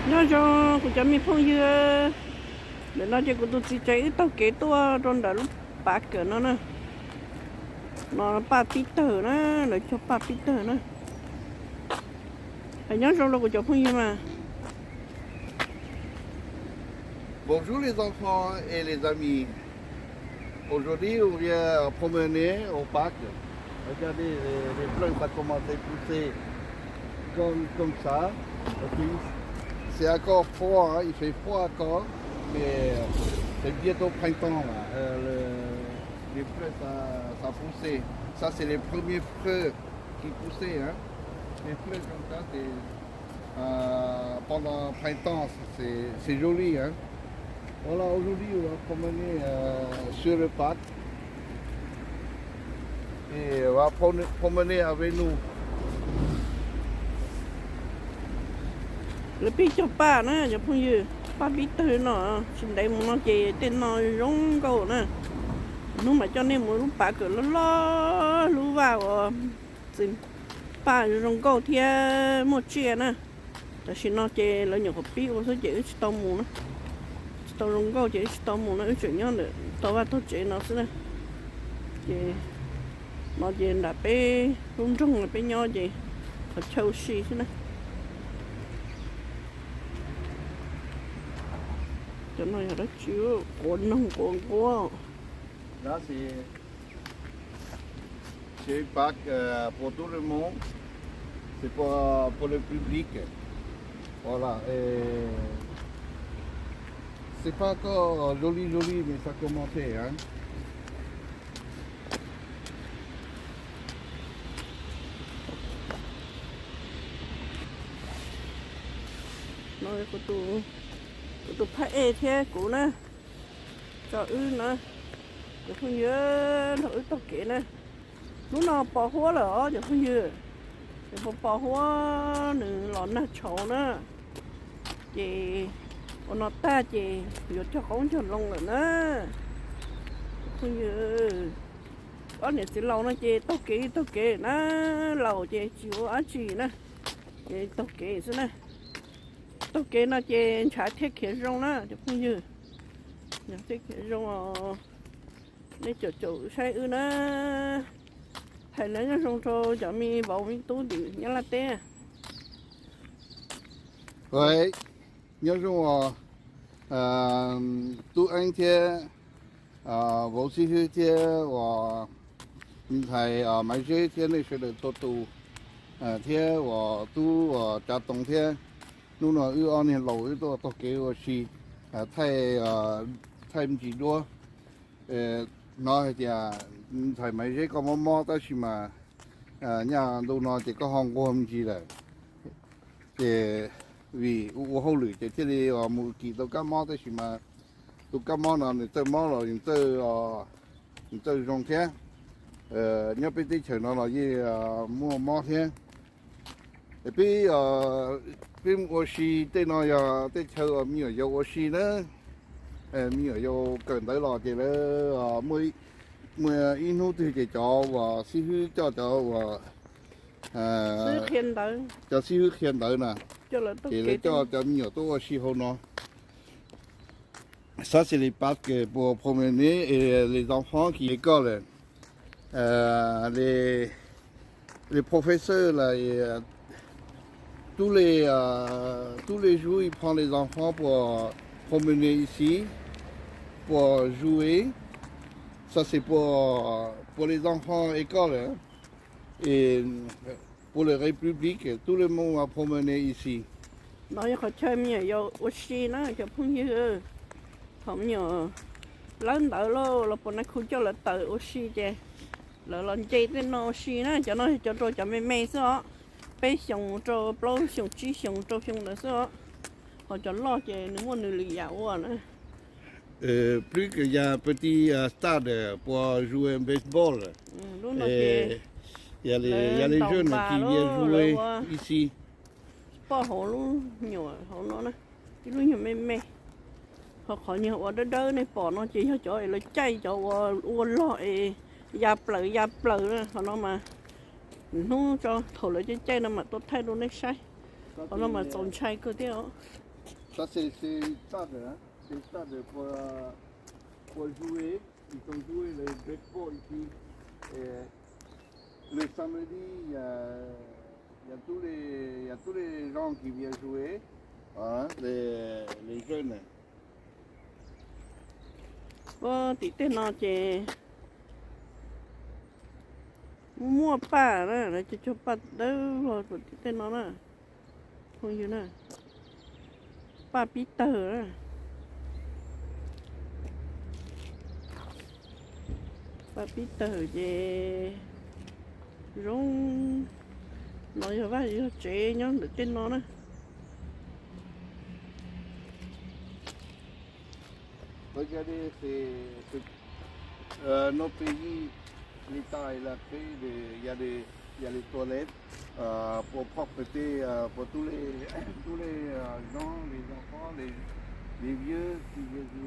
Nyob zoo kuv cov me phooj ywg, ntawm no ces kuv tus txiv tsev wb taug kev tuaj rau ntawm lub pav kawm no na. No paj pib tawg na, lawv cog paj pib tawg na. Nyob zoo rau kuv cov phooj ywg mas. Bonjour les enfants et les amis. Aujourd'hui, on vient promener au parc. Regardez, les, les fleurs, ça commence à pousser comme, comme ça. Et puis, c'est encore froid, hein, il fait froid encore, mais c'est bientôt printemps, là. Euh, le- les fleurs, ça, ça a poussé. Ça, c'est les premiers fleurs qui poussaient, hein. Les fleurs comme ça, c'est, euh, pendant printemps, c'est, c'est joli, hein. Voilà, aujourd'hui, on va promener, euh, sur le parc. Et on va promener avec nous. Lawv pib cog paj na cov phooj ywg, paj pib tawg no, tsis ntev mus no ces tej no zoo nkauj na. Hnub mam coj nej mus lub pav kawm loj loj, lub vaj uas txwm paj zoo nkauj thiab muaj tsiaj na. Tam sim no ces lawv nyuam qhuav pib ua xwb ces wb tsis tau mus na. Tsis tau zoo nkauj ces wb tsis tau mus na, wb tseem nyob ntawm tog vaj tog tsev no xwb na. Ces no ces nram peb lub nroog peb nyob ces qhov chaw ua si xwb na. Cov no yog dab tsi? Quav noog quav nquab. C'est un parc, euh, pour tout le monde. C'est pour, pour le public. Voilà. Et c'est pas encore joli, joli, mais ça commence, hein. No kuv tus phab ej thiab kuv na, tso wb na, cov phooj ywg, nrog wb taug kev na. Hnub no pos huab lawm os cov phooj ywg, es pos pos huab nws los nag tshauv na. Ces ua no tag ces yuav cog qoob cog loo lawm na. Phooj ywg, ob niam txiv laus no ces taug kev taug kev na, laus ces tsis ua dab tsi na, ces taug kev xwb na. Taug kev no ces ntshav thiaj khiav zoo na cov phooj ywg. Ntshav thiaj khiav zoo os. Nej caum caum saib wb na. Hais nyob zoo rau cov me vauv me tub tim Nyab Laj teb. Nyob zoo os, Tub Eeb thiab vauv Xib Hwb thiab uas ntxhais Maiv Zeb thiab nej sawv daws txhua tus, thiab uas tub uas Tsav Toov thiab. Hnub no wb ob niag laus wb tuaj taug kev ua si, thaij, thaij me ntsis duab. Hnov hais tias ntxhais Maiv Zeb koj mob mob tab sis mas nyaj ntu no ces koj ho nquag me ntsis lawm. Ces vim ua hauj lwm ces thiaj li mus kim tau kab mob tab sis mas tus kab mob no nws txawj mob los nws txawj zoo thiab. Nyob peb teb chaws no los yeej muaj mob thiab. Peb, peb mus ua si tej no yog tej chaw uas me nyuam yaus ua si na. Me nyuam yaus kawm ntawv los ces lawv muaj ib hnub twg ces cov uas xib hwb coj cov uas, cov xib hwb qhia ntawv na, ces lawv coj cov me nyuam tuaj ua si hauv no. Ça, c'est le parc pour promener et les enfants qui école. Euh, les, les professeurs, là, et, euh, tous les, euh, tous les jours, ils prennent les enfants pour promener ici, pour jouer. Ça, c'est pour, pour les enfants école, hein. Et pour le République, tout le monde va promener ici. No yog qhov chaw me nyuam yaus ua si na cov phooj ywg. Thaum me nyuam lawb ntawv lauj los puas nais khu coj lawv tawm ua si ces lawv los nce tej no ua si na. Cov no yog cov rau cov me me xwb os, peb xyoos rau plaub xyoos tsib xyoos rau xyoo ntawd xwb os. Ho cov loj ces nws muaj nws lwm yam ua na. Plus que y a un petit stade pour jouer baseball. Y a les jeunes qui vienned jouer ici. Poj hauv lub nyuam hauv no na, ib lub nyuam me me. Ho qhov nyuag ua dawb dawb nej pom no ces yog cov es lawv caij cov ua log es ya plaws ya plaws na. Qhov no mas hnub tso thaum lawv caij caij no mam tuaj thaij rau nej saib. Qhov no mas txaus ntshai kawg thiab os. Ces ces tag ces tag ces pua zue, ces tau zue lawv pom ib tis, lawv xa me di, yog tub le, yog tub le zoo kis vias zue, le zej na. Ua tim tej no ces muaj paj na, lawv cog cog paj dawb vog tim tej no na. Phooj ywg na, paj pib tawg na. Paj pib tawg ces zoo, no yog vaj yog tsev nyob ntawm tej no na. Los yog li, no peb yij li tais las qheb, yog li tua leb, puas phom pem tej, puas tub le, tub le zoo li zoo qhob li, li vias tsis vias zi.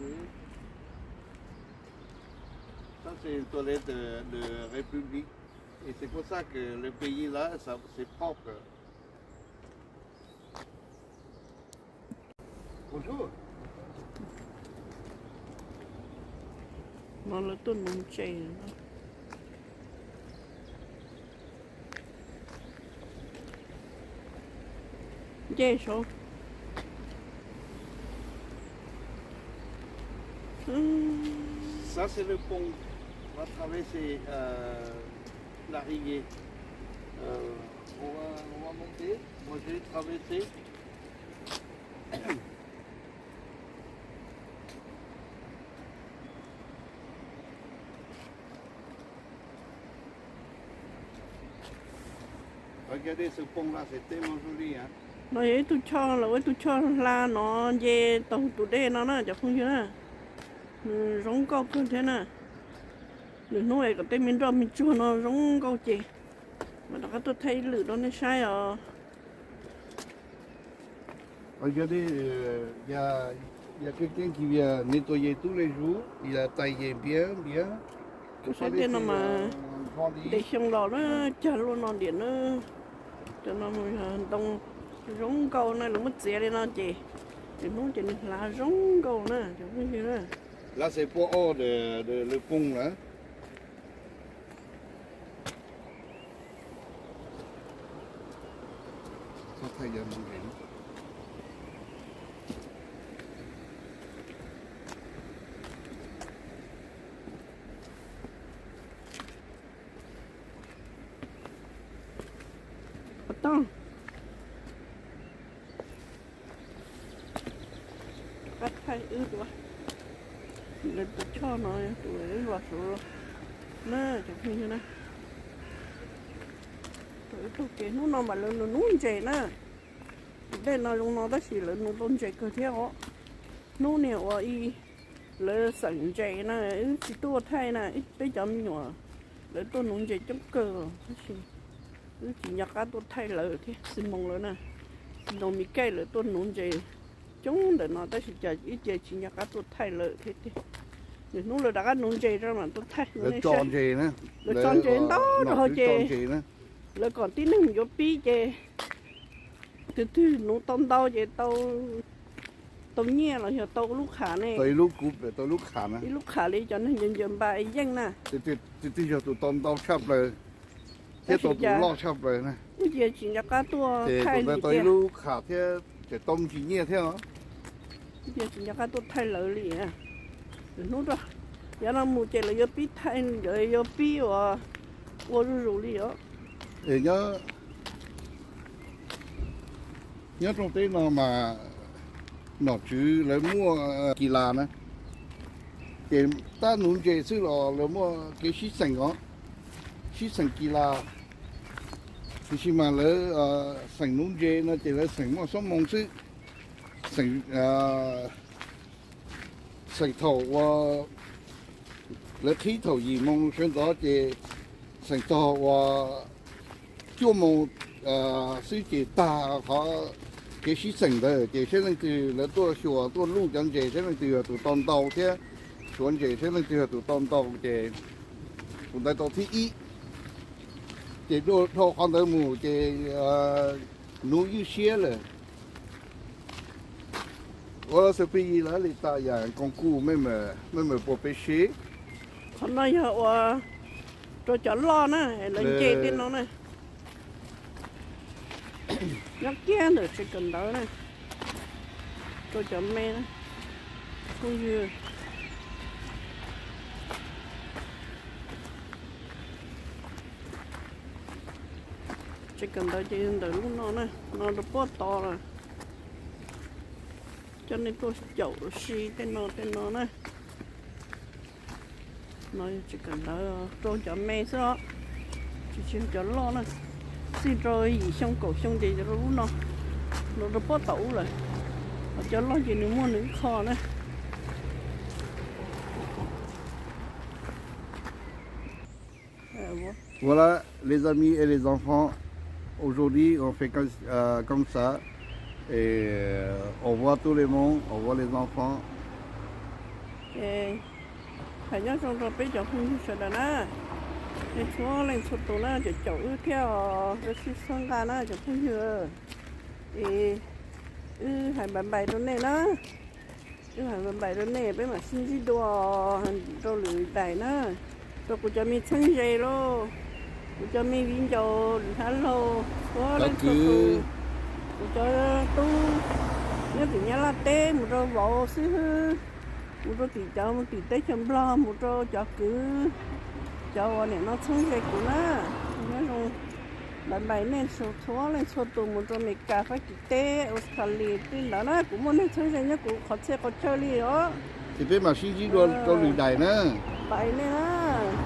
Xab xes tua leb de République, es ces kuj xab kws lawv peb yij lawm xab xes phom kws no lawv tuaj nuv ntses. Nce saud. Xab xes lawv poo, va tha ve xes, la ri ye, va mov tes, mos zes tha ve xes. No yog ib tug choj, lawv ua ib tug choj hla no nce taug tus dej no na cov phooj ywg na. Nws zoo nkauj kawg thiab na. Lwm hnub es kom tej me nroj me tsuag no zoo nkauj ces mam rov qab tuaj thaij ib lwm rau nej saib os. Yog li, yog keeb keeb kis vias nws tua yes tub le zuv, yog tais yes npiav npiav. Koj saib tej no mas ntev xyoo los na, cag luaj no diam na. Cov no mus yog ntoo zoo nkauj na, lawv muab txiav li no ces lwm hnub ces nws hlav zoo nkauj na cov phooj ywg na. Lab xes puab ob lawv poo lawm. Qab thaij wb tus, lawv tus choj no yog tus wb los saud na cov phooj ywg na. Wb taug kev hnub no mas lawv nuv nuv ntses na. Tus dej no zoo no tab sis lawv nuv tau ntses kawg thiab os. Hnub niag ua i lawv xeem ntses na, wb tsis tuaj thaij na, peb cov me nyuam lawv tuaj nuv ntses coob kawg tab sis wb tsis nco qab tuaj thaij lawv thiab. Xis Moos lawv na, Xis Moos Mis Kaij lawv tuaj nuv ntses coob ntawm no tab sis cas ib ce tsis nco qab tuaj thaij lawv thiab tiag. Lwm hnub lawv rov qab nuv ntses rau mam tuaj thaij. Lawv tso ntses ntau rau hauv ces lawv kom tib neeg yuav pib ces twg twg nuv tau ntau ces tau nyiaj los yog tau lub qham ne, tau ib lub qham li cov neeg ncaws ncaws npa yeej na. Twg twg yog tus tau ntau tshaj plaws thiab tau tus loj tshaj plaws na, wb cia tsis nco qab tuaj thaij ntawd tau ib lub qham thiab tseem tau me ntsis nyiaj thiab. Wb cia tsis nco qab tuaj thaij lawv li. Lwm hnub rau yav no mus ces lawv yuav pib thaij, yuav pib ua, ua zuj zus li os. Nyob rooj teb no mas nom tswv lawv muaj kis las na, ces tab nuv ntses xwb los lawv muaj kev sib xeem os, sib xeem kis las. Tiam sis mas lawv xeem nuv ntses no ces lawv xeem muaj xob moo xwb, xeem xeem thaum uas lawv qhib thaum yim moo sawv ntxov ces xeem txog uas cuaj moo xwb ces tag qhov kev sib xeem ntawd ces saib leej twg lawv tuaj xyuas tuaj luj cov ntses saib leej twg yog tus tau ntau thiab, suav ntses saib leej twg yog tus tau ntau ces tus ntawd tau thib ib. Ces dhau qhov ntawd mus ces nuv ywj siab lawm. Ua xwb peb yig lawv li tas yam koom kuj mej mem puas peb seb. Qhov no yog ua rau cov loj na, lawv nce tej no na. Nyob kiag ntawm tsev kawm ntawv na, rau cov me na, phooj ywg. Tsev kawm ntawv ces ntawm lub no na, no rau puag tod lawm. Coj nej tuaj caum si tej no tej no na. No yog tsev kawm ntawv rau cov me xwb os, tsis tsis yog cov loj na. Txij rau yim xyoo kaum xyoo ces rau lub no, no rau puag tom ub lawm. Ho cov loj ces nws muaj nws ib qho na. Voilà, les amis et les enfants, aujourd'hui on fait comme, euh, comme ça. Et, euh, au revoir tout le monde, au revoir les enfants. Hais nyob zoo rau peb cov phooj ywg sawv daws na, nej txhua leej txhua tus na, caum caum wb thiab os, wb sib txhawb nqa na cov phooj ywg. Es wb hais npais npais rau nej na, wb hais npais npais rau nej, peb mam sib ntsib dua rau lwm daim na, rau kuv cov me txheeb ze lauj, kuv cov me viv ncaus lwm hab laug, txhua leej txhua tus, kuv cov tub nyob tim Nyab Laj teb mus rau vauv xwb, mus rau tim cov mus tim teb chaws Nplog, mus rau cov kwv, cov uas niam no txheeb ze kuv na, nyob zoo, npais npais nej txhua leej txhua tus mus rau Amelikas, Fab Kis teb, Australia tej ntawd na, kuv muaj neeg txheeb ze nyob kuv qhov txhia qhov chaw li os. Ces peb mam sib ntsib dua rau lwm daim na. Npais nej na.